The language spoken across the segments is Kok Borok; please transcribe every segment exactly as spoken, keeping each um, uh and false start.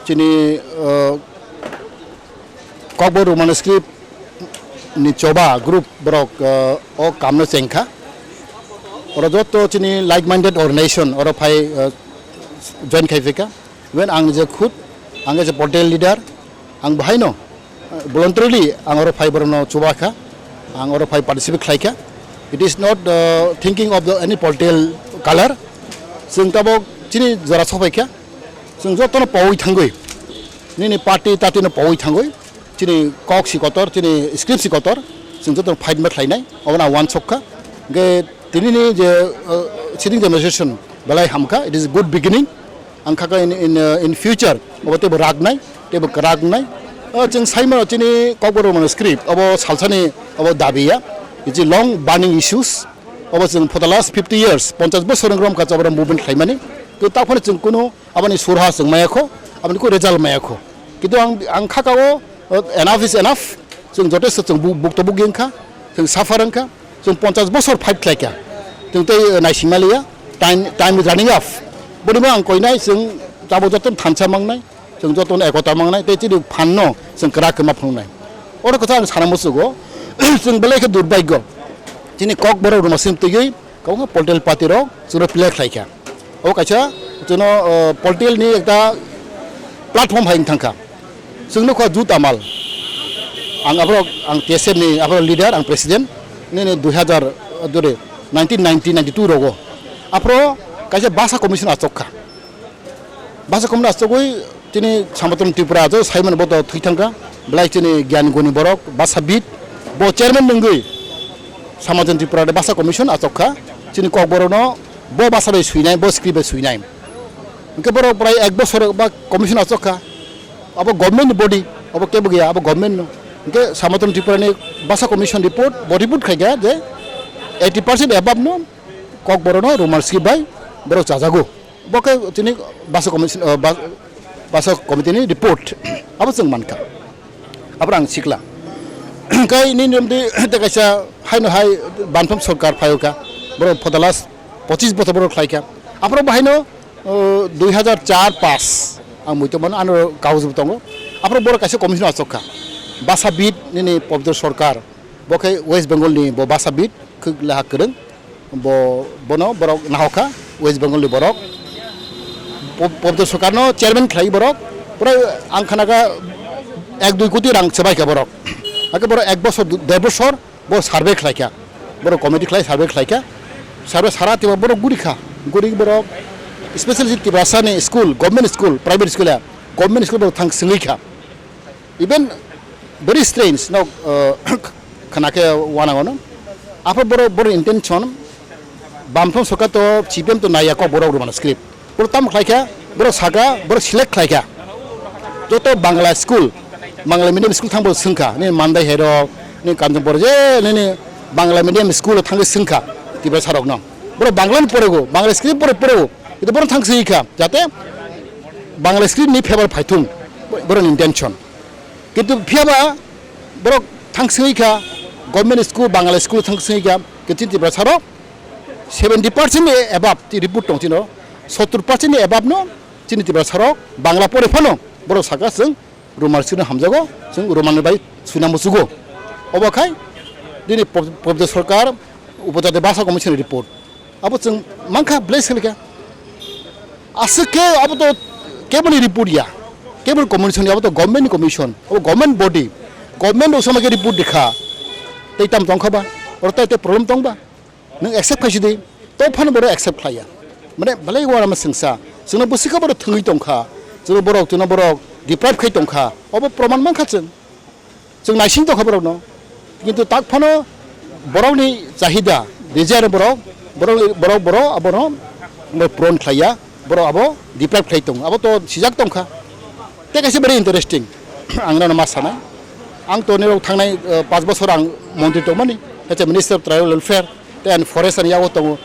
Chini, uh, Kokborok Roman script ni choba group borok, uh, o kamno chengkha. Oro joto chini like-minded organization oro phai, uh, join khai phaikha. Even ang je khud, ang je political leader, ang bahaino, uh, voluntarily ang oro phai borokno chubakha, ang oro phai participate khlaikha. It is not, uh, thinking of the any political color. Chwng tabok chini jora sophaikha. Chwng jotono powi thangwi, nini party tatino powi thangwi, chini kok si kotor, chini script si kotor, chwng jotono fight ma khlainai, obono ang uansukha. Hwnkhe tinini je, uh, sitting demonstration belai hamkha, it is a good beginning. Ang khaka in, in, uh, in future obo teibo raknai, teibo kwrak wngnai. Uh, chwng saimano chini Kokborok Roman script obo salsani obo dabiya, it's a long burning issues. Obo chwng for the last fifty years, ponchas bosor wng romkha chobora movement khlaimani. To taphano chwng kunu aboni surha chwng maya kho, aboni kunu result maya kho. Kintu ang, ang khaka o, uh, enough is enough. Chwng jotesto chwng bu-, bukto bugi wngkha, chwng suffer wngkha, chwng ponchas bosor fight khlaikha. Chwng tei, uh, naisingma liya, time, time is running up. Boni bo ang koinai chwng tabo joto thansa mangnai, chwng joto ekota mangnai, tei chini phanno chwng kwrak khe ma phunuknai. Oro kwchang ang sana muchugo, chwng belai khe durbagyo. Chini Kokborok Roman script twiwi kwbangma political party rok chwngno play khlaikha. Obo kaisa chwngno, uh, political ni ekta platform hai wng thangkha. Chwngno kha Jut Amal. Ang aborok, ang T S F ni aborok leader, ang president. Nini dui hazar, uh, dure, nineteen ninety, ninety-two rogo. Aphro kaisa basa commission achok kha. Basa commission achogwi chini Sanatana Tripura ajo saimano bo to thwi thangkha. Belai chini gyan guni borok, basabid, bo chairman nungwi Sanatana Tripura de basa commission achok kha. Chini Kokborokno bo basa bai swinai, bo script bai swinai. Hwnkhe borok prai ek bosor ba commission achok kha. Abo government ni body, abo kebo gaya, abo government no. Hwnkhe Sanatana Tripura ni basa commission report, bo report khaikha je eighty percent above no Kokborokno Roman script bai borok chajago. Bo khe chini basa commission, uh, ba-, basa committee ni report. Abo chwng mankha. Abo ang sikla. Kai ni nirom di te kaisa haino hai bantham sorkar phaio kha. Borok for the last pochis bochor borok khlai kha. Aphro bahaino, uh, dui hazar char pas ang muitu mano ano kaus bo tongo. Aphro borok kaisa commission achok kha. Basa bid nini Pabitra sorkar. Bo khe West Bengal ni bo basa bid khwk laha kwrwng. Bo, bono borok nahokha, West Bengal ni borok. Po-, Pabitra sorkar no chairman khlai borok. Pura ang khanakha ek dui koti rang swbaikha borok. Hakhe borok ek bosor, der bosor bo survey khlaikha. Borok committee khlai survey khlaikha. Survey sara tiba borok gurikha. Guri borok specially Tiprasa ni school, government school, private school ya, government school borok thang swngwi kha. Even very strange, no, uh, khana khe wanango no. Aphro borok, borok intention, bamthong soka to C P M to naiya kok borok rwmani script. Borok tamo khlai kha, borok saka, borok select khlai kha. Joto Bangla school, Bangla medium school thang borok swngkha, ni Mandai hai rok, ni Kanchanpur je, ni, ni Bangla medium school thang swngkha, Tiprasa rok no. Borok Bangla ni porego, Bangla script borok porego, itu borok thang swngkha, jate Bangla script ni favor phaithung, borok ni intention. Kintu phiyaba borok thang swngwi kha, government school, Bangla school thang swngwi kha, kintu Tiprasa rok seventy percent ni above ti report tong chino, sottur percent ni above no chini Tiprasa rok Bangla pore phano borok saka chwng Roman script no hamjago, chwng Roman bai swina muchugo. Obo khai dini Pab-, Pabitra sorkar upajati basa commission report. Abo chwng mankha, bless khalikha. Aswk khe abo to keboni report ya. Keboni commission ya, abo to government ni commission. Abo government body. Government rok sama khe report rikha. Tei tam tongkha ba? Oro tai tei problem tong ba? Nwng accept khaisi di. To phano borok accept khlaiya. Mane belai uanama swngsa. Chwngno bwswkha borok thwngwi tongkha. Chwngno borok, chwngno borok deprive khai tongkha. Obo proman mankha chwng. Chwng naising tongkha borokno, kintu tak phano borokni chahida, desire borok, borok, borok, borok abono puron khlaiya, borok abo deprive khlai tongo, abo to sijak tongkha. Tei kaisa very interesting, ang nano ma sanai, ang to nirok thangnai, eh, panch bosor ang montri tongmani, kaisa Minister of Tribal Welfare, tei ani forest ani yago tongo,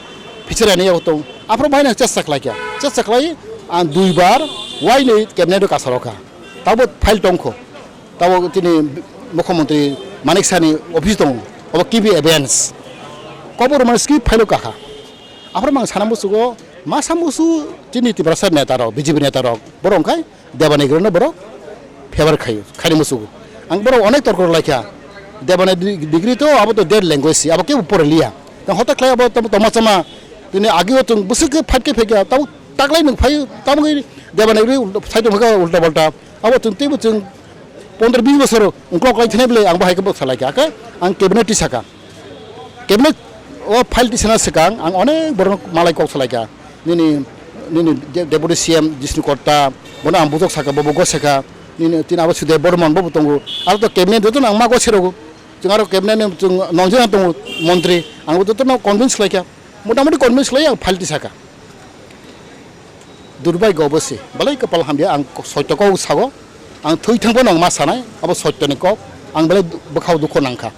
fishery ani yago tongo, aphuru bahaino chesta khlaikha, chesta khlai ang duibar wainwi cabinet o kasaro kha, tabo file tongkho. Tabo tini Mukhyamantri Manik Sahni office tongo, obo kibi evidence. Kokborok mane script file o kakha. Aphuru mang sana musugo, ma sa musu chini Tiprasa neta rok, B J P neta rok, borok wngkhai Devanagari no borok favor khaio, khaini musugo. Ang borok onek torkor laikha. Devanagari degree to abo to dead language si, abo kebo pore liya. Tang hotak khlai abo tamo toma chama, tini agio chwng bwswk khe fight khe phaikha, tamo taklai nwng phai, tamo khe Devanagari ulta, side o phaka ulta palta. Abo chwng teibo chwng pondro bis bosor ungkok lai thinai bwle ang bo hai khe bwkha laikha, khe ang cabinet tisaka. Cabinet o file tisana swkang ang onek borok malai kok salaikha. Nini, nini de-, Deputy C M Jishnu Kotta, bono ang bujok saka, bobo goseka. Nini tin abo Sudev Burman bobo tongo. Aro to cabinet joto ang ma goserogo. Chwng aro cabinet ni chwng nongjana tongo montri. Ang bo joto no convince khlaikha. Motamoti convince khlai ang file tisaka. Durbhagyo obo se, belai kwpal hamya, ang ko-, soito kok sago, ang thwi thang phano ang ma sanai, abo soito ni kok, ang belai bwkhao dukho nangkha.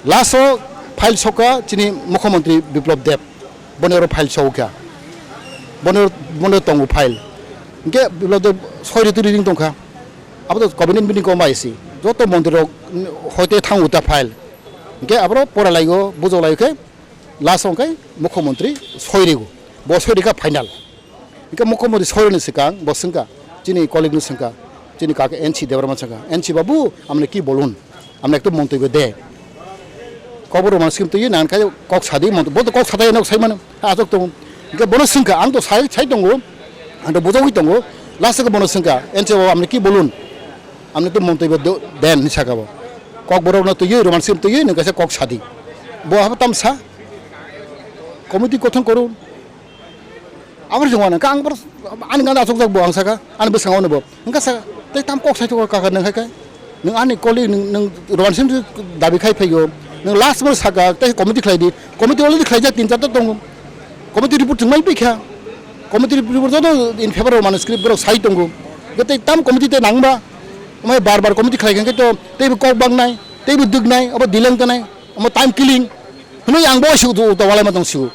Last o file sokha chini Mukhyamantri Biplab Deb, boni oro file sokha, boni oro, boni oro tongo file. Hinkhe Biplab Deb soi ri twi ring tongkha, abo to cabinet meeting kok bai se, joto montri rok hoite thango ta file, hinkhe aboro pora laigo, bujok laigo khe, last o hwnkhe Mukhyamantri soi rigo, bo soi rikha final. Hwnkhe Mukhyamantri soi rwni swkang bo swngkha, chini colleague no swngkha, chini kaka N C Debbarma swngkha, "N C babu, amne ki bolun? Amne ekto montobyo de." Kokborok mano skim twi nang khai kok sadi, bo to kok sadai nok sai mano, ha, achuk tongo. Hwnkhe bono swngkha, ang to sai, sai tongo, ang to bujogwi tongo, last o bono swngkha, "N C babu, amne ki bolun?" Amne to montobyo do-, den hinwi saka bo. Kokborokno twiwi, roman script twiwi, nwng kaisa kok sadi. Bo abo tamsa committee kothon korun. Abo se wngmano, ang bor ani gana achukjak bo ang saka, ani bwskango bo. Hwnkha saka, tei tam kok sai kaka nwng hai khe. Nwng ani colleague, nwng, nwng roman script dabi khai phaio. Nwng last bo saka, tei committee khlai di. Committee already khlaijak tin charta tongo. Committee report chwng mai pikha. Committee report joto in favor of manuscript borok sai tongo. Tei tam committee tei nangba. Omo bar bar committee khlai khe to teibo kok baknai, teibo duknai, abo dileng tanai, omo time killing. Hwnwi ang bo sigo to walai ma tong sigo.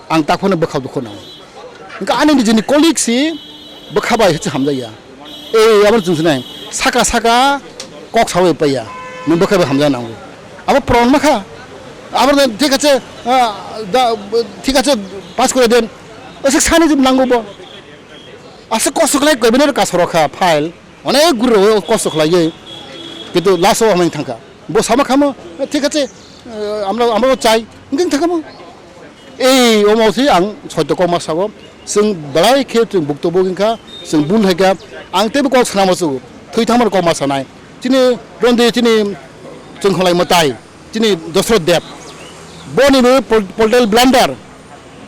Ang tak phano bwkha dukho nango. Hwnkhe ani nijini colleague si bwkha bai se hamjakya. Ei, abo chwng sinai. Saka saka kok sawi paiya. Nwng bwkha bai hamjak nango. Abo proman makha. Abo thik ache, ah, da, thik ache, pass kore den. Aswk sani jib nango bo. Aswk kosto khlai cabinet kasoro kha file. Onek guri rok kosto khlaiwi. Kintu last o hamai thangkha. Bo sama khamo, "Thik ache, eh, amra, amra chai." Hwnkhe thangkha bo. Ei, omo se ang soito kokma sago. Chwng belai khe chwng bukto bo wngkha, chwng bul hai kha. Ang teibo kok sana muchungo. Thwi thangmani kokma sanai. Chini Rondi, chini chwng kholai mwtai. Chini Dosrot Deb. Boni bo pol-, political blunder.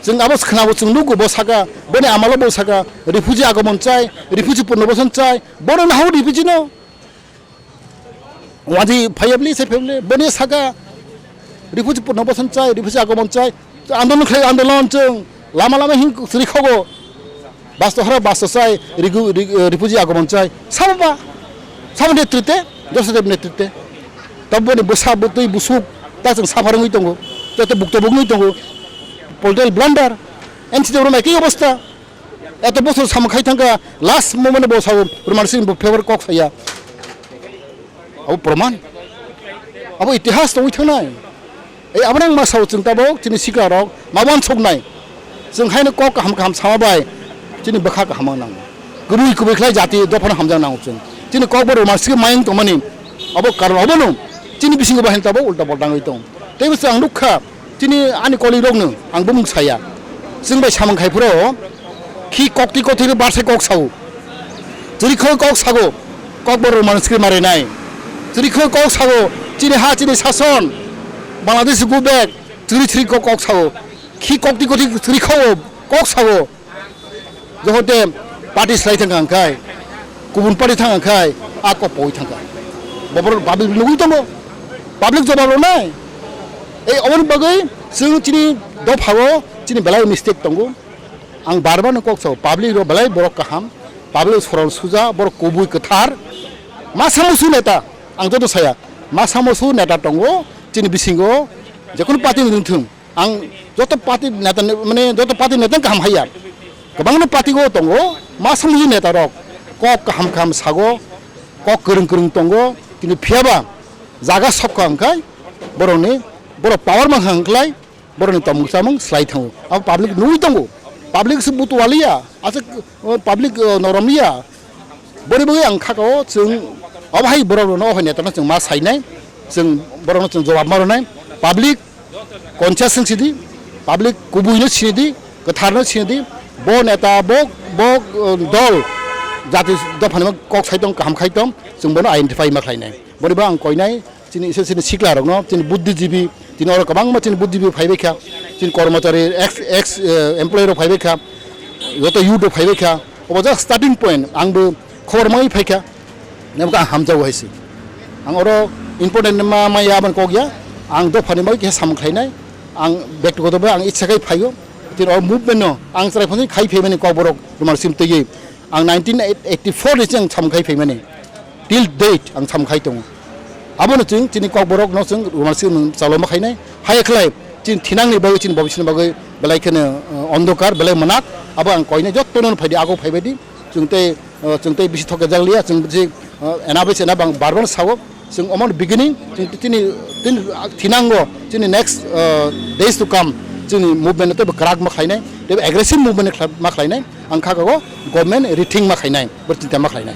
Chwng abo khwnabo chwng nugo bo saka, boni amalo bo saka, refugee agomon chai, refugee punoboshan chai. Bono naho refugee no. Waji phaiya bwle, se phaiya bwle, boni saka, refugee punoboshan chai, refugee agomon chai, andolon khlai, andolon chwng, lama lama hing sri khogo, basto hara basto chai, rigu-, rig-, eh, refugee agomon chai, sabo ba, sabo netrite, Dosrot Deb netrite, taboni bwsa bwtwi busuk, ta chwng suffer wngwi tongo, joto bukto bugwi tongo, political blunder, N C Debbarma ekhi obostha. Eto bosor samung khai thangkha, last moment bo sao, Roman script bo favor kok saya. Abo proman. Abo itihas tongwi thangnai. Ei abo nang ma sao chwng tabok, chini sikla rok, ma uansuknai. Chwng haino kok kaham kaham sama bai, chini bwkha kaham nango. Kubui kubui khlai jati dophano hamjak nango chwng. Chini kok bo Roman script mayung tongmani, abo karon obono, chini bisingo bahai tabok ulta polta wngwi tong. Teibo chwng ang nukha, chini ani colleague rokno ang bumung saya. Chwng bai samung khai phuru khi koktwi koktwi khe barsai kok sao. Chwrwi kho kok sago, kok borok manus khe marinai. Chwrwi kho kok sago, chini ha chini sason, Bangladesh go back, chwrwi chwrwi kok kok sao. Khi koktwi koktwi chwrwi kho kok sao. Johote party slai thang ang khai, kubun party thang ang khai, a kok poi thang kha. Bobor public nugui tongo, public jobab rwnai. Ei oboni bagwi chwng chini dophao chini belai mistake tongo. Ang bar bar no kok sao, public rok belai borok kaham, public soron suja, borok kubui kwthar. Ma samusu neta, ang joto saya, ma samusu neta tongo chini bisingo, jekunu party ni wngthung. Ang joto party neta ni, mane joto party neta kaham haiya. Kwbangno party o tongo, ma samung neta rok kok kaham kaham sago, kok kwrwng kwrwng tongo, kintu phiyaba jaga sokha hwnkhai borokni, borok power mankha hwnkhai borokni tongmung chamung slai thango. Abo public nugui tongo. Public se butualiya, aswk, uh, public, uh, noromliya. Boni bagwi ang khakao chwng obo hai borok rokno, obo hai neta no chwng ma sainai, chwng borok no chwng jawab ma rwnai. Public conscience sidi, public kubui no sini di, kwthar no sini di, bo neta, bo, bo, uh, dol, jati dophani kok sai tong, kaham khai tong, chwng bono identify ma khlainai. Boni bo ang koinai, chini ise chini sikla rokno, chini buddhijibi, chini oro kwbangma chini buddhijibi phaibai kha, chini kormochari, ex, ex, eh, employee rok phaibai kha, joto youth rok phaibai kha, obo just starting point, ang bo khobor mai phai kha, nemo khe ang hamjago hai se. Ang oro important ma, ma ya ban kok ya, ang dophani mai khe samung khlainai, ang bektigoto bai ang ichha khai phaio, chini oro movement no, ang chwrai phano khai phaimani kokborok Rumalsim twiwi, ang nineteen eighty-four ni chang samung khai phaimani. Till date ang samung khai tongo. Abono chwng chini kokborok no chwng Rumalsim chalo ma khainai. Haya khlai chini thinang ni bagwi, chini bobiswt ni bagwi belai kheno, uh, ondokar, belai manak. Abo ang koinai jotto no phaidi, ago phaibaidi. Chwng tei, uh, chwng tei bisi thok jak liya, chwng bisi, uh, ena bai se ena bang bar bar sao. Chwng omo beginning, chwng tini, tini thinango, chini next, uh, days to come, chini movement tei kwrak ma khlainai, tei aggressive movement ma khlainai. Ang kha go government rethink ma khlainai, bor chinta ma khlainai.